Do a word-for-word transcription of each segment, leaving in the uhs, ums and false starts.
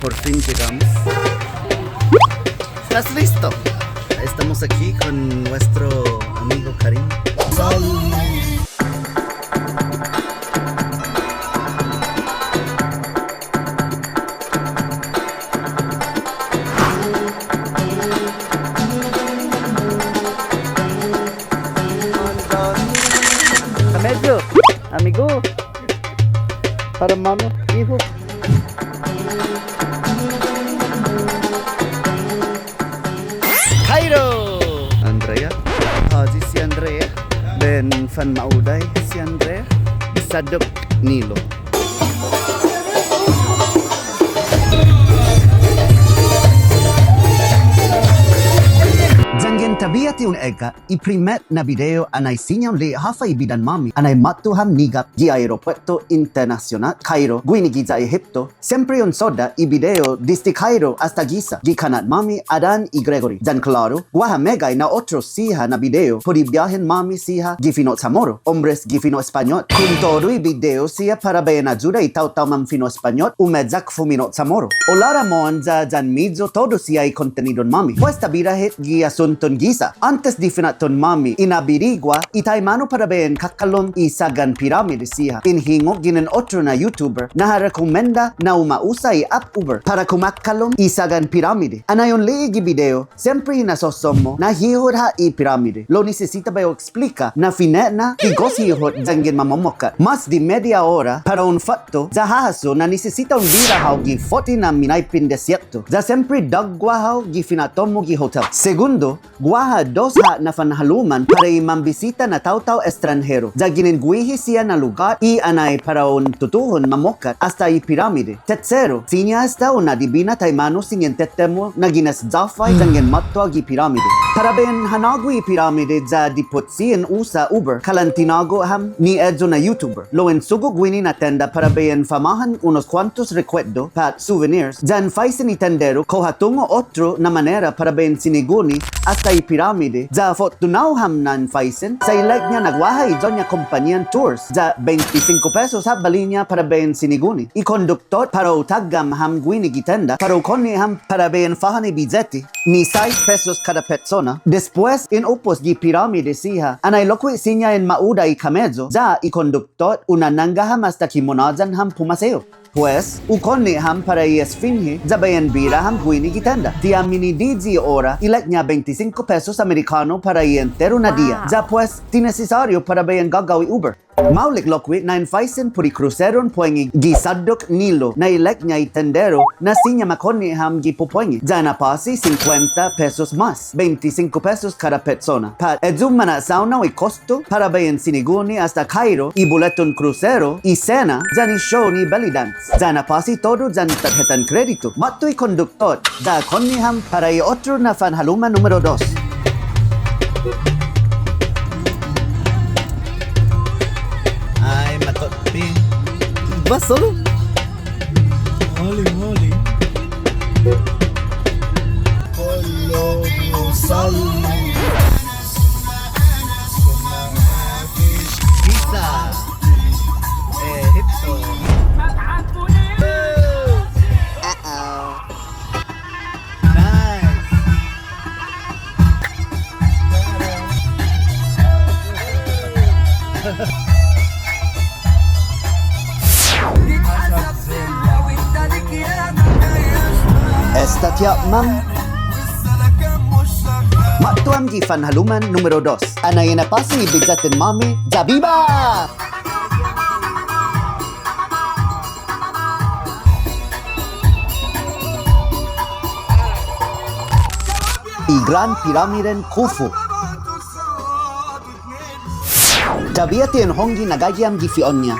Por fin llegamos. ¿Estás listo? Estamos aquí con nuestro amigo Karim. Kameyu, amigu, para mano, hihu. Cairo! Andrea. Håyi si Andrea. Bai in fanma'udai si Andrea. Saddok Nilo. Yanggen tabiha ti un ekka', i primet na bideo anai siña un li'e' håfa i bidan-måmi anai måtto ham nigap gi Aeropuerto Internasionåt Cairo, guini giya Ehipto, siempre un sodda' i bideo desde Cairo asta Giza, gi kannat-måmi Adan i Gregory. Yan klåru, guaha meggai na otro siha na bideo put i biåhen-måmi siha gi fino' CHamoru, hombres gi fino' Españot. Kontodu i bideo siha para bai in ayuda i taotao manfino' Españot umeyak fumino' CHamoru. Olara mohon ya yan-miyu todu siha i kontenidon-måmi. Pues ta bira hit gi asunton giya. Åntes di finatton-måmi in abirigua i taimanu para bai in kakalom i sagan piramide siha, in hungok ginen otro na YouTuber na ha rekomenda na uma'usa i app Uber para kumakalom i sagan piramide. Anai un li'e' gi bideo, siempre in asosomo na hihot ha' i piramide. Lao nisisita bai hu eksplika na fine'na ti gos hihot yanggen mamomokkat. Mås di media ora para un fåtto, ya hahasso na nisisita un bira hao gi fo'ti na minaipen desietto. Ya siempre dågua hao gi finatto-mu gi hotel. Segundo, guaha dos ha' na fanhaluman para i manbisita na taotao estranhero. Ya ginen guihi siha na lugåt i anai para un tutuhon mamokkat asta i piramide. Tersero, siña esta un adibina taimanu siña in tetehmo na ginen ya-hu yanggen måtto hao gi piramide. Para bai in hanågu i piramide ya dipotsi in usa Uber, kalan tinågo' ham ni eyu na YouTuber. Lao in sugo' guini na tenda para bai in famåhan unos kuåntos rekuetdo pat souvenirs, ya in faisen i tendero kao ha tungo' otro na manera para bai in siniguni asta i piramide, ya afotunao ham na in faisen, sa' ilek-ña na guaha iyon-ña kompañian tours, ya bente singko pesos ha' bali-ña para bai in siniguni. I konduktot para u taggam ham guini gi tenda, para u konne' ham para bai in fåhan i biyeti, ni sais pesos kada petsona. Despues in upos gi piramide siha, anai lokkue' siña in ma'uda i kameyu, ya i konduktot un nangga ham asta ki munhåyan ham pumaseo. Pues, u konne' ham para i Esfinhe, ya bai in bira ham guini gi tenda. Ti ha minididji' ora, ilek-ña bente singko pesos Amerikånu para i enteru na diha. Ya pues, ti nesesåriu para bai in gågao i Uber. Maolek lokkue' na in faisen put i kruseron puengi gi Saddok Nilo, na ilek-ña i tendero na siña ma konne' ham gi pupuengi. Ya in apåsi sinkuenta pesos mås, bente singko pesos kada petsona. Pat eyu mana'saonao i kosto para bai in siniguni asta Kairo, i buleton krusero, i sena, yan i show ni belly dance. Ya in apåsi todu yan tarhetan kredito. Måtto i konduktot, ya konne' ham para i otro na fanhaluman numero dos. Ai, matotpi. Ba solo? Holy moly. Kolo sali. Giza. Ehipto. Uh-oh. Nice. Esta ti åpmam. Måtto ham gi fanhaluman numero dos. Anai in apåsi i biyeten-måmi, ya biba! I gran piramiden Khufu. Tåbia ti in hongge na gaige ham gi fi'on-ña.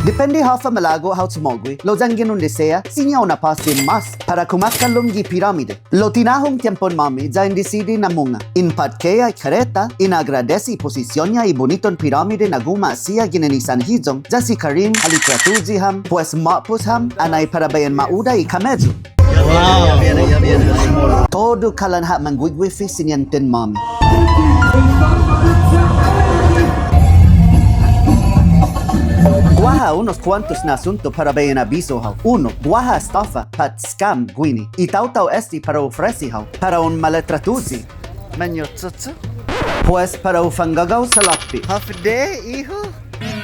Depende håfa malago' hao chumo'gue, lao yanggen un diseha, siña un apåsi mås para kumakalom gi piramide. Lao tinahong tiempon-måmi ya in disidi na mungnga. In patke i kareta, in agradesi i posision-ña i buniton piramide na guma' siha ginen i sanhiyong, ya si Karim ha litratuyi ham, pues ma'pos ham, anai para bai in ma'uda i kameyu. Wow. Todu kalan ha' manguiguifi sinienten-måmi. Guaha unos kuåntos na asunto para bai in abisu hao. Uno, guaha estafa pat scam guini i taotao este para u ofresi hao para un ma letratuyi. Mañocho'cho'. Pues para u fangågao salåpe'. Håfa adai, hijo.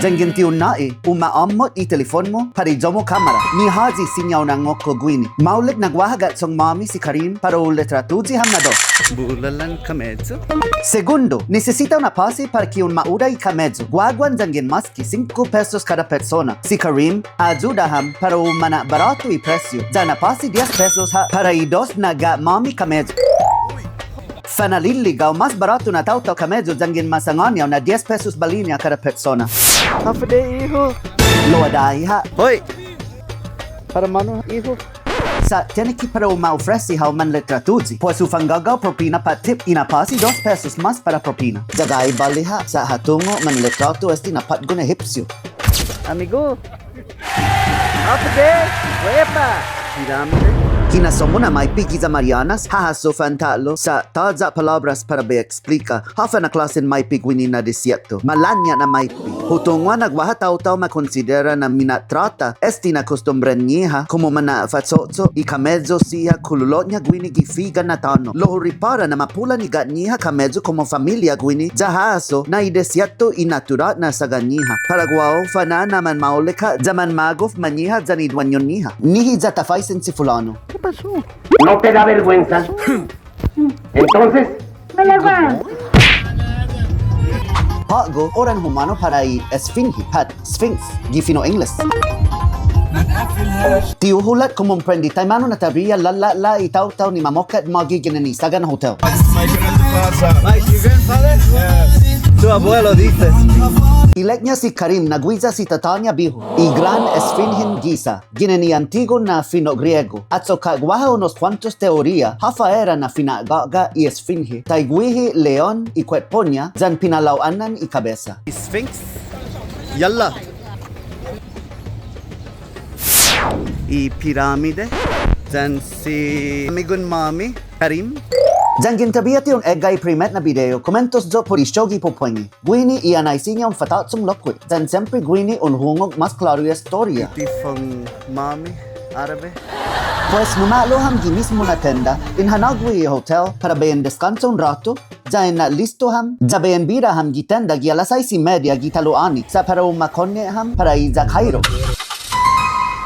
Yanggen ti un nå'i, u ma åmmot i telefon-mu pat i iyo-mu kamera. Ni håyi siña un angokko guini. Maolek na guaha ga'chong-måmi si Karim para u letratuyi ham na dos. Bulalan kameyu. Segundo, nisisita un apåsi para ki un ma uda i kameyu. Guaguan yanggen mås ki singko pesos kada petsona. Si Karim, ayuda ham para u ma na'baråtu i presio. Ya un apåsi dies pesos ha' para i dos na ga'måmi kameyu. Fanali'e' kao mås baråtu na taotao kameyu yanggen ma sangåni hao na dies pesos bali-ña kada petsona. Håfa adai, hijo. Lao adahi ha'. Hoi. Para månu, hijo. Sa' tiene ki para u ma ofresi hao manletratuyi. Pues u fangågao propina pat tip i un apåsi dos pesos mås para propina. Ya gaige båli ha', sa' ha tungo' manletratu este na påtgon Ehipsio. Amigu. Håfa adai, huepa. Piramide. Hinasso-mu na maipe giya Marianas, ha hasso fan ta'lo, sa' tåya' palåbras para bai eksplika håfa na klåsen maipe guini na desietto. Malaña' na maipe. Hu tungo' na guaha taotao ma konsidera na minatråta este na kostumbren-ñiha komo mana'facho'cho' i kameyu siha kululo'-ña guini gi figan na tåno'. Lao hu ripåra na mapulan i ga'ñiha kameyu komo familia guini, ya ha hasso na i desietto i naturåt na sagan-ñiha. Para guåhu fana'an na manmaolek ha' ya manmagof mañiha yan i dueñon-ñiha. Nihi ya ta faisen si fulånu. ¿Qué pasó? ¿No te da vergüenza? Entonces, på'go, oran humanu para i esfinhe, pat Sphinx, gi fino' Ingles. Ti hu hulat komo un prende taimanu na tåya' lala'la' i taotao ni mamokkat mågi ginen i sagan hotel. Su abuelo dice. Ilek-ña si Karim na guiya si tatå-ña bihu, i gran esfinhen giya. Ginen i antigu na fino' Griegu, achokka' guaha unos kuåntos teoria, håfa era na fina'gå'ga' i esfinhe, taiguihi leon i kuetpo-ña, yan pinalao'an i kabesa. I Sphinx, yalla. I piramide, yan si amigun-måmi, Karim. Yanggen todavia ti un egga' i primet na bideo, kumuentos yo' put i show gi pupuengi. Guini i anai siña un fatå'chong lokkue', yan siempre guini un hungok mås klåru i estoria. Ti fong-måmi, Arabe. Pues, muma'lo ham gi mismo na tenda, in hanågue i hotel, para bai in deskånsa un råtu, ya in na'listo ham, ya bai in bira ham gi tenda gi alas sais i media gi talo'åni, sa' para u ma konne' ham, para iya Cairo.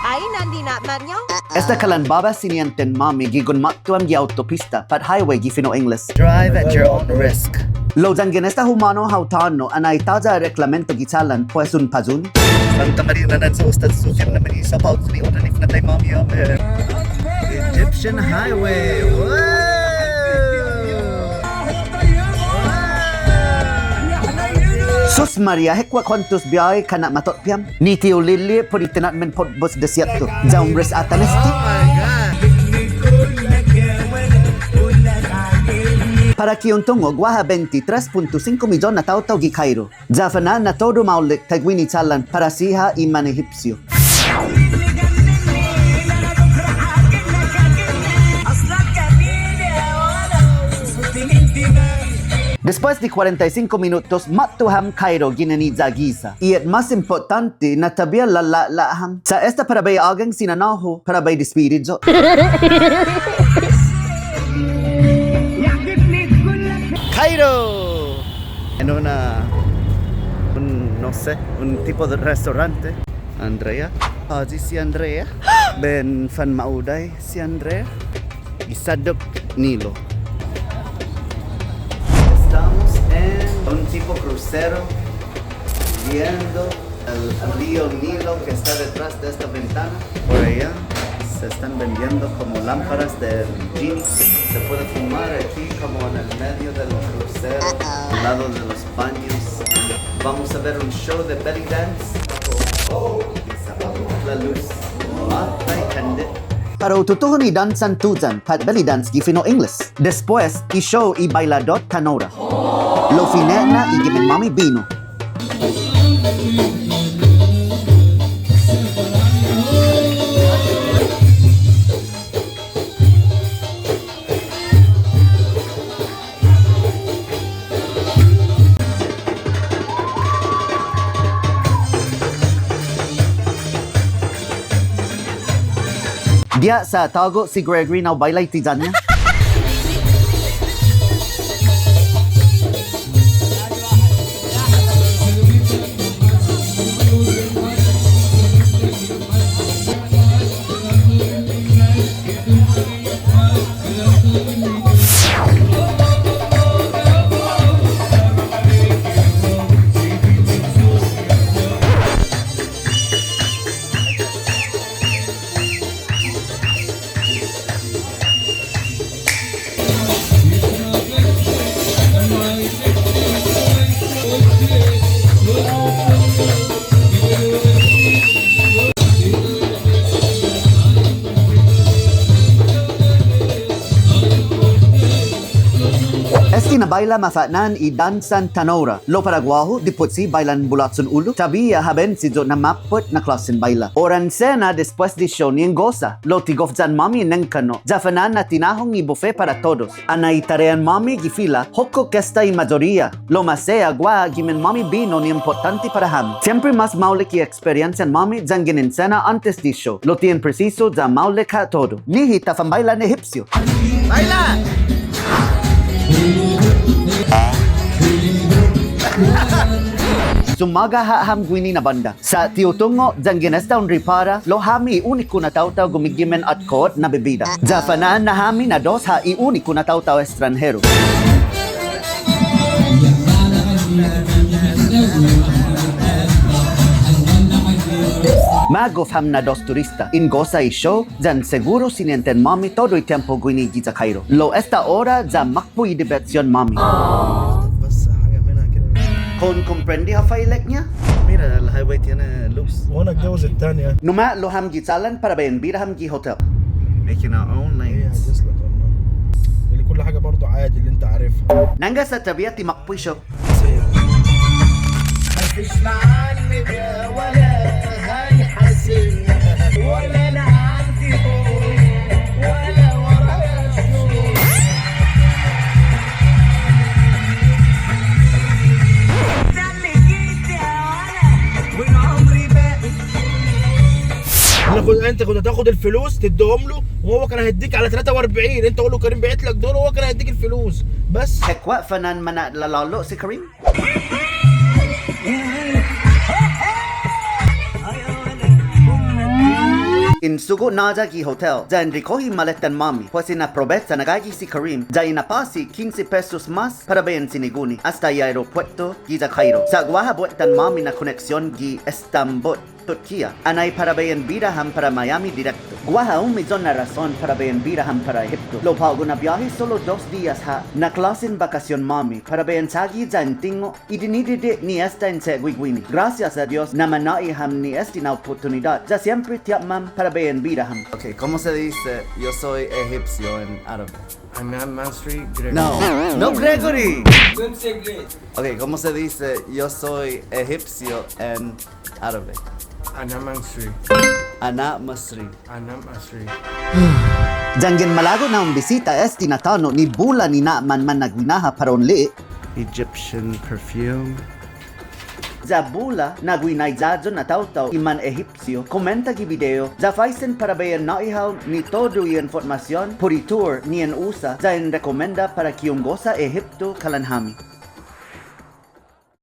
Ai, nandi na mañao. Esta kalan båba sinienten-måmi gi gunmåtto ham gi aotopista, pat highway gi fino' Ingles. Drive at your own risk. Lao yanggen esta humanu hao tåno', anai tåya' reklamento gi chalan, pues un payuni. Santa Maria, na nan sa usted sucio na mani sa pao ni otra ni fina taimami, hombre. Egyptian Highway. Wow. Sus Maria, hekkua' kuåntos biåhi kana' matotpiam. Ni ti hu li'e' put i tinatmen put bos desietto. Ya hombres atan este. Oh my God. Para ki un tungo', guaha bente tres punto singko miyon na taotao gi Cairo. Ya fana'an na todu maolek taiguini chalan para siha i man Ehipsio. Despues di kuarenta i singko minutos, måtto ham Cairo ginen i iya giya. I et mås impottånte na todavia lala'la' ham. Sa' esta para bai ågang si nanå-hu, para bai despidi yo'. Cairo! En una, un, no sé, un tipo de restaurante. Andrea. Håyi si Andrea. Bai in fanma'udai si Andrea. I saddok Nilo. Estamos en un tipo crucero viendo el río Nilo que está detrás de esta ventana. Por allá se están vendiendo como lámparas de genie. Se puede fumar aquí como en el medio del crucero, al lado de los baños. Vamos a ver un show de belly dance. Oh, oh. La luz. Para u tutuhon i dansan tuyan, pat belly dance gi fino' Ingles. Despues, i show i bailadot Tanora. Lao fine'na i ginen-måmi binu. Diha sa' tågo' si Gregory na'baila i tiya-ña. Este na baila mafa'na'an i dansan Tanora. Lao para guåhu, dipotsi bailan bulåchon ulu, tåbia ha bensi yu' na mappot na klåsen baila. Oran sena despues di show ni en gosa. Lao ti gofyan-måmi nengkanu'. Ya fana'an na tinahong i buffet para todos. Anai i tarean-måmi gi fila, hokkok esta i mayoria. Lao maseha guaha gimen-måmi bino ni impottånte para hami. Siempre mås maolek i experiensian-måmi yanggen en sena åntes di show. Lao ti en presisu ya maolek ha' todu. Nihi ta fanbaila en Ehipsio. Baila! Sumåga ha' ham guini na bånda. Sa' ti hu tungo' yanggen esta un ripåra, lao hami i uniku na taotao gumigimen åtko'ot na bibida. Ya fana'an na hami na dos ha' i uniku na taotao estranheru. Magof ham na dos turista. En gosa i show, yan siguru sinienten-måmi todu i tiempo guini giya Cairo. Lao esta ora ya makpo' i dibetsion-måmi. بس حاجة منها كده. Kao un komprende håfa ilek-ña? Mira, la highway tiene luz. وأنا أتجوز التانية. Numa lao ham gi chalan para bai en bira ham gi hotel. Making our own lanes. Yeah, just like, اللي كل حاجة برضو عادي اللي انت عارفها. Nangga sa' tåbia ti makpo' i show. أنا كنت، أنت كنت هتاخد الفلوس تديهم له، وهو كان هيديك على تلاتة وأربعين. أنت قول له: "كريم بعت لك دول"، وهو كان هيديك الفلوس. بس. Hekkua' fana'an mana'lalålo' si Kareem. En sugo' na ya gi hotel, ya en rikohi maletan-måmi, pues en aprobecha na gaige si Kareem, ya en apåsi kinse pesos mås para bai en siniguni, asta i aeropuetto giya Cairo. Sa' guaha buettan-måmi na koneksion gi Estambol, Turkia. Anai para bai en bira ham para Miami direkto. Guaha un miyon na rason para bai en bira ham para Ehipto. Lao på'go na biahi solo dos dias ha', na klåsen bakasion-måmi, para bai en chagi ya en tingo' i dinidide' ni esta en che'gue guini. Gracias a Dios na manå'i ham ni este na oportunidåt. Ya siempre ti åpmam para bai en bira ham. Ok, ¿cómo se dice "Yo soy egipcio" en árabe? Ana Masri Gregory. No, no Gregory. Don't say Gregory. Ok, ¿cómo se dice "Yo soy egipcio" en árabe? Ana Masri. Ana Masri. Ana Masri. Yanggen malago' na un bisita este na tåno' ni bula ni na'manman na guinaha para un li'e'. Egyptian perfume. Ya bula na guinaiya-hu na taotao i man Ehipsio, komenta gi bideo, ya faisen para bai en nå'i hao ni todu i informasion put i tour ni en usa, ya en rekomenda para ki un gosa Ehipto kalan hami.